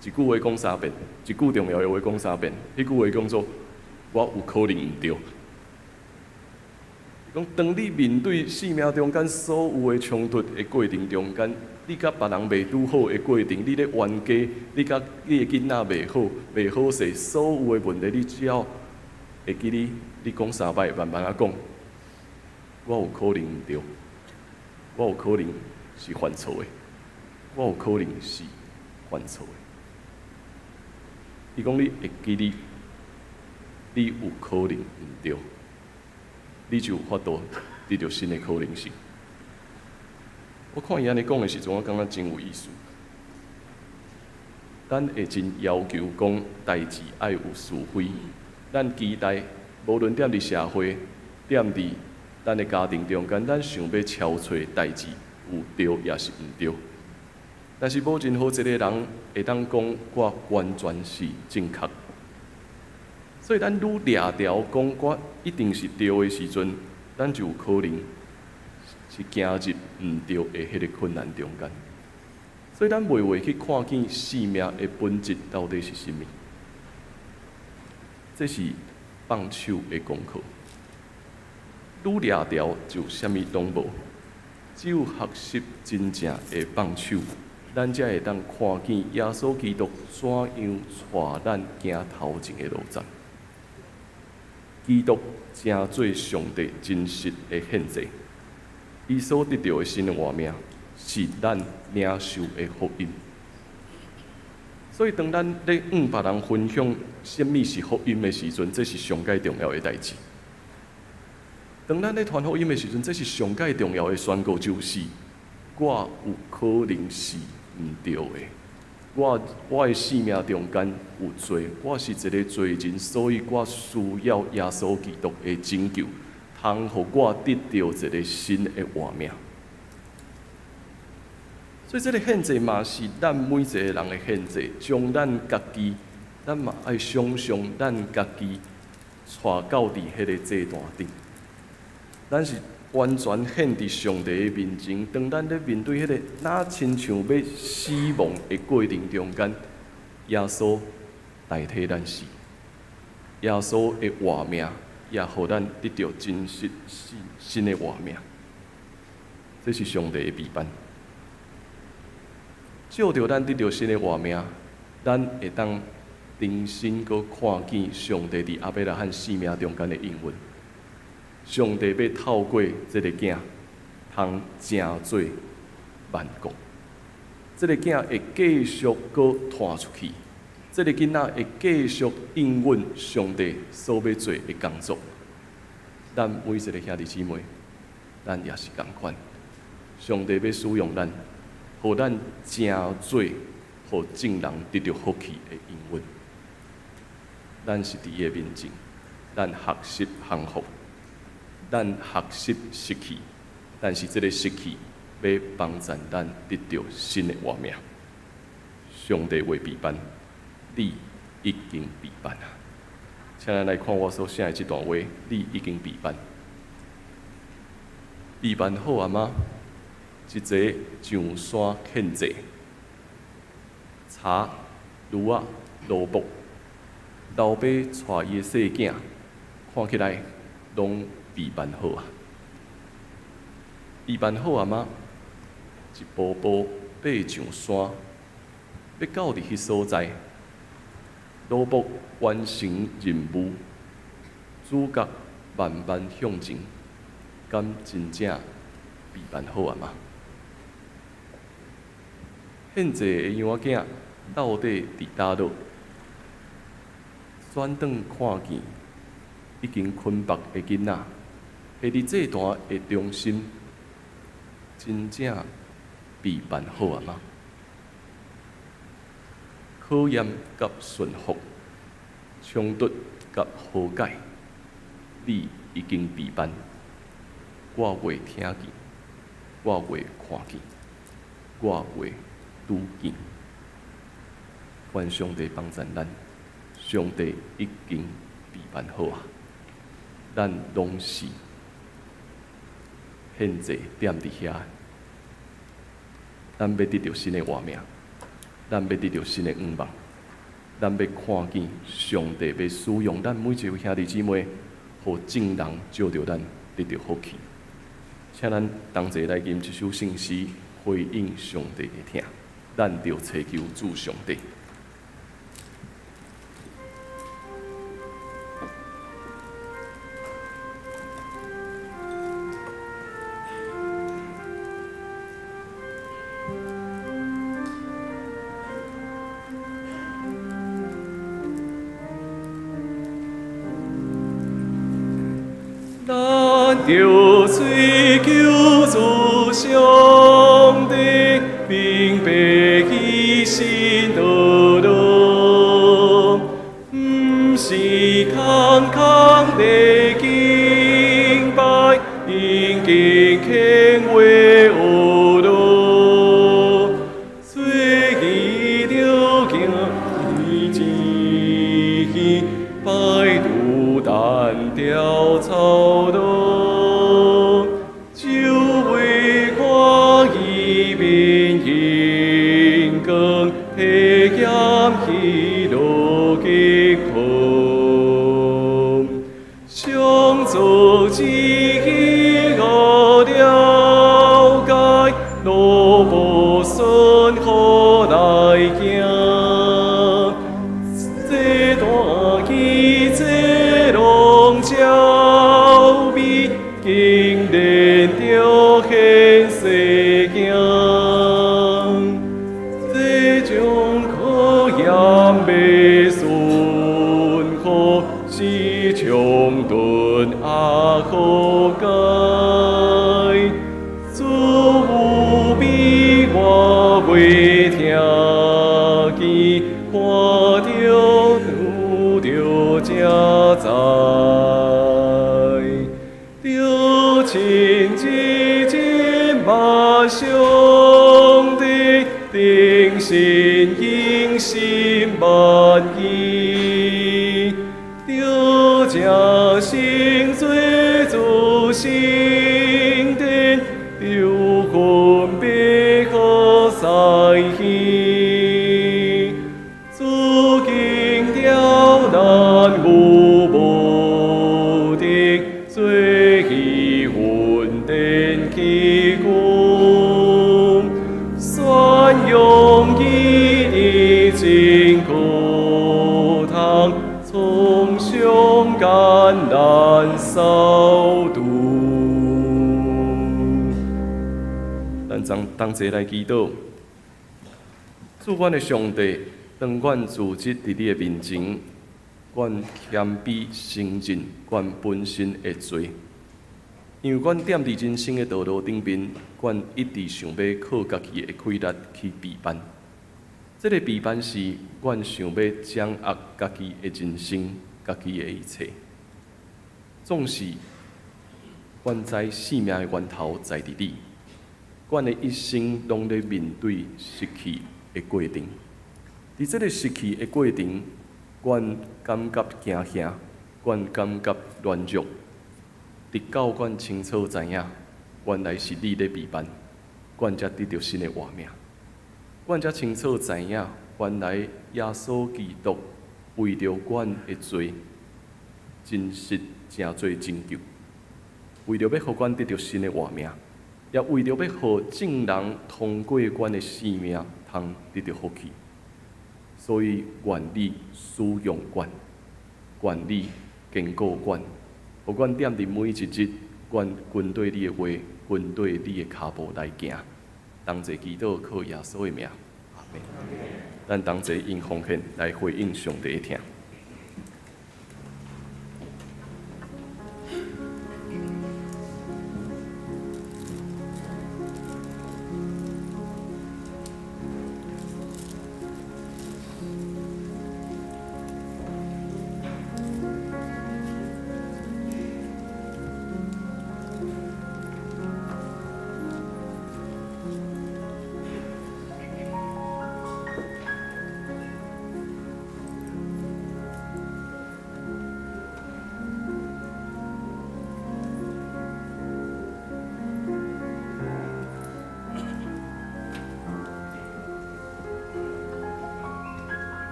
一句話講三遍，一句重要的話講三遍。彼句話講做：我有可能毋對。伊講，當你面對生命中間所有的衝突的過程中間，你佮別人袂拄好的過程，你咧冤家，你佮你的囡仔袂好勢，所有的問題，你只要會記得，你講三擺，慢慢仔講，我有可能毋對，我有可能是犯錯的，我有可能是犯錯的。伊講你會記得，你有可能毋對，你就有法度得著新的可能性。我看伊按呢講的時陣，我感覺真有意思。咱會真要求講代誌愛有是非，咱期待無論踮佇社會、踮佇咱的家庭中間，咱想欲敲揣代誌有對抑是毋對。但是無任何一个人會當講我完全是正確。所以咱愈掠牢講我一定是對的時陣，咱就有可能是行入毋對的彼个困難中間。所以咱袂會去看見生命的本質到底是啥物。這是放手的功課。愈掠牢就啥物攏無，只有學習真正的放手，咱才會當看見耶穌基督怎樣帶咱行頭前的路程。基督成做上帝真實的獻祭，伊所得著的新的活命，是咱領受的福音。所以，當咱咧向別人分享啥物是福音的時陣，這是上蓋重要的代誌。當咱咧傳福音的時陣，這是上蓋重要的宣告，就是我有可能是毋對的，我的生命中間有罪，我是一个罪人，所以我需要耶穌基督的拯救，通予我得著一个新的活命。所以，這个獻祭嘛是咱每一个人的獻祭，將咱家己，咱嘛愛想像咱家己帶到佇彼个祭壇頂，咱是完全獻佇上帝的面前。當咱咧面對彼个若親像欲死亡的過程中間，耶穌代替咱死，耶穌的活命也予咱得著真實新的活命。這是上帝的備辦。藉著咱得著新的活命，咱會當重新閣看見上帝佇亞伯拉罕生命中間的應允。上帝欲透過這个囝，通成做萬國。這个囝會繼續閣傳出去，這个囡仔會繼續應允上帝所欲做的工作。咱每一个兄弟姊妹，咱也是仝款。上帝欲使用咱，予咱成做予眾人得著福氣的應允。咱是佇伊的面前，咱學習降服，咱學習失去，但是這个失去欲幫助咱得著新的活命。上帝話備辦，你已經備辦啊！請咱來看我所寫的這段話，你已經備辦，備辦好啊嗎？一個上山獻祭，柴、驢仔、蘿蔔，老爸帶伊的細囝，看起來攏備辦好啊！備辦好啊嗎？一步步爬上山，欲到佇彼所在，羅卜完成任務，主角慢慢向前，敢真正備辦好啊嗎？獻祭的羊仔囝到底佇佗落？轉轉看見已經睏縛的囡仔，下佇祭壇的中心，真正備辦好啊嗎？考驗佮順服，衝突佮和解，你已經備辦，我袂聽見，我袂看見，我袂拄見。願上帝幫助咱，上帝已經備辦好啊！咱攏是獻祭踮佇遐，咱欲得著新的活命，咱欲得著新的願望，咱欲看見上帝欲使用咱每一位兄弟姊妹，予眾人藉著咱得著福氣。請咱同齊來吟這首聖詩，回應上帝的疼。咱著尋求主上帝。咱著追求主上帝，明白伊新道路，毋是空空的敬拜，應經虔話學路，做伊著行伊志意，擺拄單調操勞，就為看伊面榮光，體驗喜樂激慷，上主旨意我了解，路無順好來行，這大奇這攏正。順和，是長頓阿好解。主無比我未聽見，看著有著才知。著親自真萬上帝，定心應心萬意，著將心罪主心殿，著分別何在去？主經刁難無目的，罪已雲殿起功，宣揚義的真課堂，從上艱難掃度。咱同同齊來祈禱，主阮的上帝，當阮自知佇你的面前，阮謙卑承認阮本身的罪，因為阮踮佇人生的道路頂面，阮一直想欲靠家己的氣力去備辦。這個備辦是阮想欲掌握家己的人生、家己的一切。總是，阮知生命的源頭在佇你，阮的一生攏咧面對失去的過程。佇這個失去的過程，阮感覺驚嚇，阮感覺軟弱，直到阮清楚知影，原來是你咧備辦，阮才得著新的活命。阮才清楚知影，原來耶穌基督為著阮的罪，真實成做拯救，為著欲予阮得著新的活命，也為著欲予眾人通過阮的生命，通得著福氣。所以，願你使用阮，願你堅固阮，予阮踮佇每一日，阮跟綴你的話，跟綴你的跤步來行。同齊祈禱，靠耶穌的名，阿們。咱同齊用奉獻來回應上帝的疼。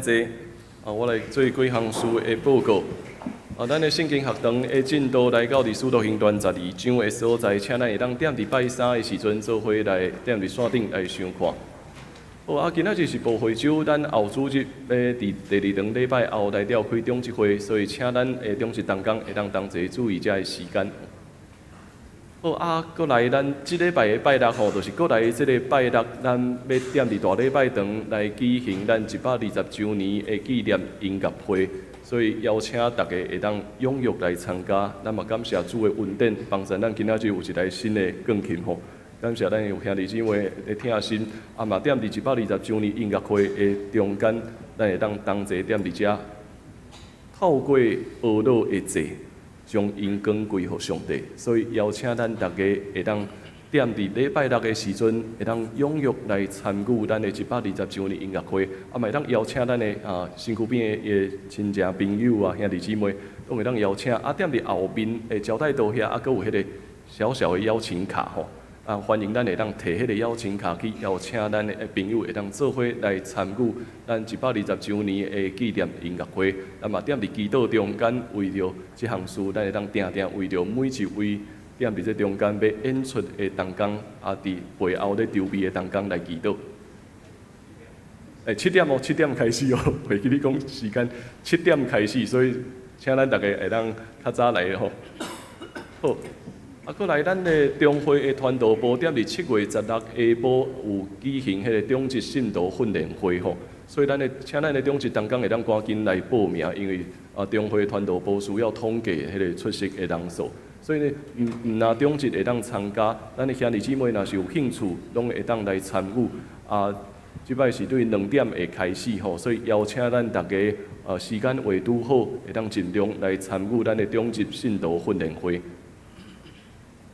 請坐。啊，我來做幾項事的報告。啊，咱的聖經學堂的進度來到佇使徒行傳12章的所在，請咱會當踮佇拜三的時陣做伙來踮佇線頂來相看。好啊，今仔日是報會週，咱後主日欲佇第二堂禮拜後來召開長執會，所以請咱的長執同工會當同齊注意遮的時間。好啊，閣來咱這禮拜的拜六吼，就是閣來這个拜六，咱欲踮佇大禮拜堂來舉行咱120週年的紀念音樂會，所以邀請大家會當踴躍來參加。咱嘛感謝主的恩典，幫助咱今仔日有一台新的鋼琴吼。感謝咱有兄弟姊妹的疼心，啊嘛踮佇120週年音樂會的中間，咱會當同齊踮佇遮，透過哀樂的祭，將榮光歸予上帝。所以邀請咱大家會當踮佇禮拜六的時陣，會當踴躍來參與咱的120週年音樂會，啊嘛會當邀請咱的啊身軀邊的親戚朋友啊兄弟姊妹，攏會當邀請。啊，踮佇後面的招待桌遐，啊，閣有彼个小小的邀請卡吼。啊，歡迎咱會當提彼个邀請卡去邀請咱的朋友會當做伙來參與咱120週年的紀念音樂會。咱嘛踮佇祈禱中間，為著這項事，咱會當定定為著每一位踮佇這中間欲演出的同工，啊，佇背後咧籌備的同工來祈禱。七點哦，七點開始哦，袂記你講時間，七點開始，所以請咱逐家會當較早來吼。好。啊，閣來咱的中會的傳道部，踮佇7月16下晡有舉行彼個長執信徒訓練會吼，所以咱的請咱的長執同工會當趕緊來報名，因為啊中會傳道部需要統計彼個出席的人數，所以呢，毋毋若長執會當參加，咱的兄弟姊妹若是有興趣，攏會當來參與。啊，這擺是對2點會開始吼，所以邀請咱逐家啊時間會拄好，會當盡量來參與咱的長執信徒訓練會。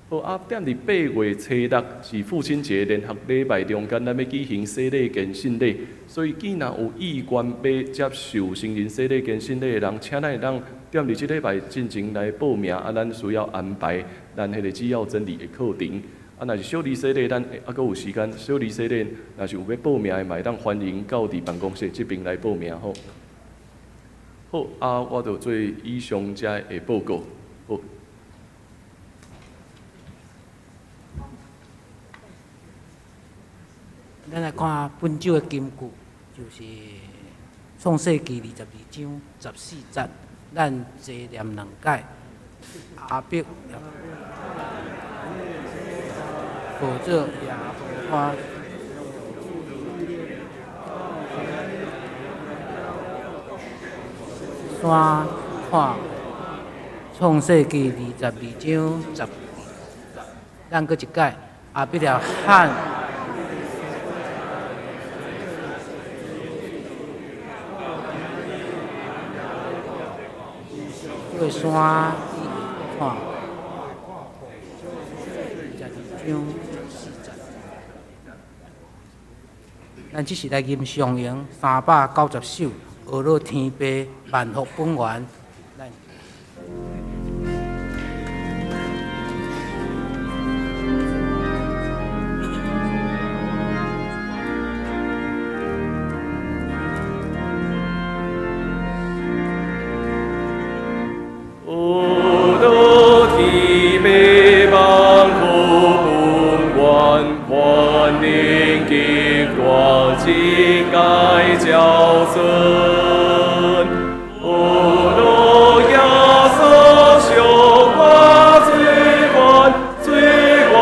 好啊，踮佇8月初6是父親節聯合禮拜中間，咱欲舉行洗禮堅信禮，所以既若有意願欲接受成人洗禮堅信禮的人，請咱會當踮佇這禮拜進前來報名，啊，咱需要安排咱彼個主要真理的課程。啊，若是小兒洗禮，咱猶閣有時間。小兒洗禮若是有欲報名的，嘛會當歡迎到佇辦公室這邊來報名吼。好，啊，我就做以上遮的報告。好。咱來看本周的金句，就是創世記22章14節，咱齊念兩擺。亞伯號做耶和華。山看創世記22章10，咱閣一擺，亞伯拉罕。這個山看22章14節，咱這時來吟上詠390首，呵咾天父萬福本源。呵咾天父萬福本源，權能極大，真該照尊。呵咾耶穌贖我罪犯，罪我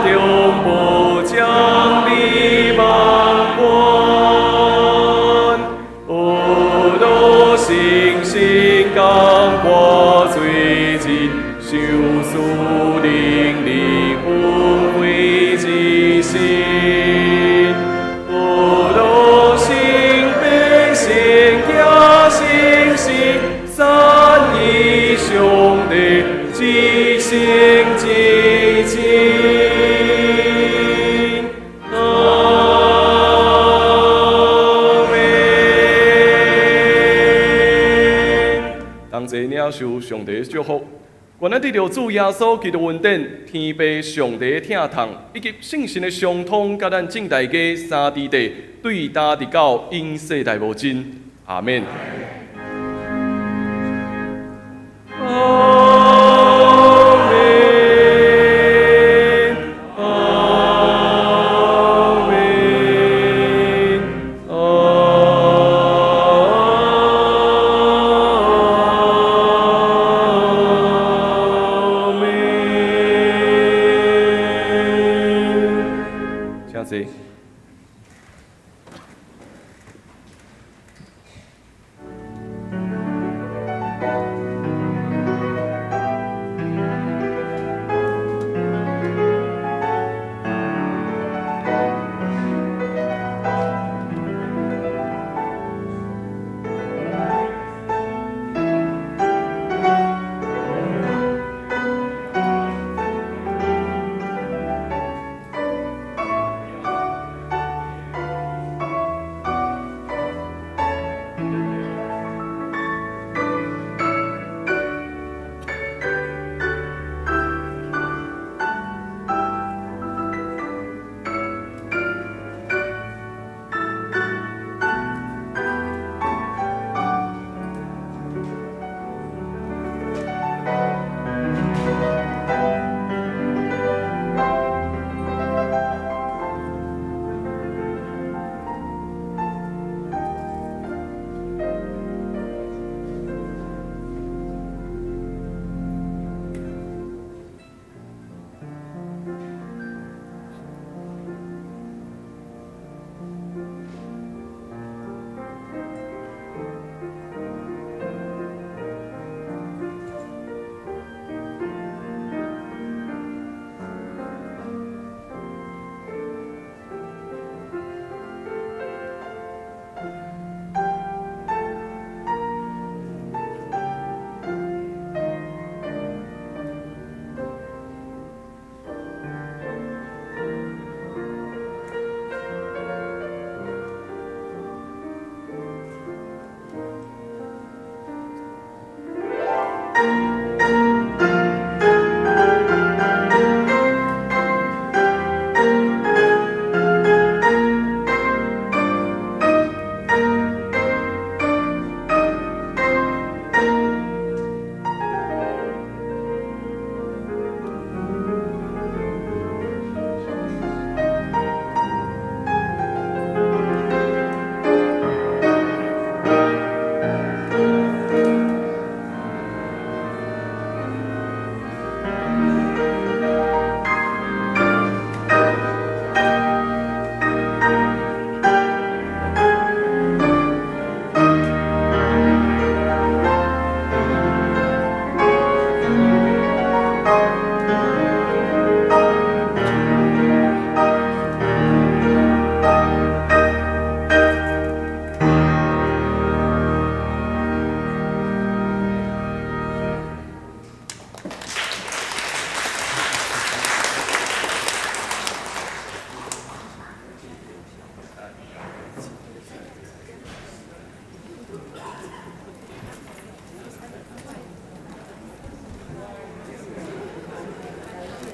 中無將你萬關。呵咾聖神降我罪人，受賜能力恩惠之神。呵咾聖父聖子聖神，三一上帝至聖至真。阿們。同齊領受上帝的祝福。願咱得著主耶穌基督恩典、天父上帝的疼痛，以及聖神的相通，佮咱眾大家三弟弟，對今直到永世代無盡。阿們。阿們，阿們，阿們。請坐。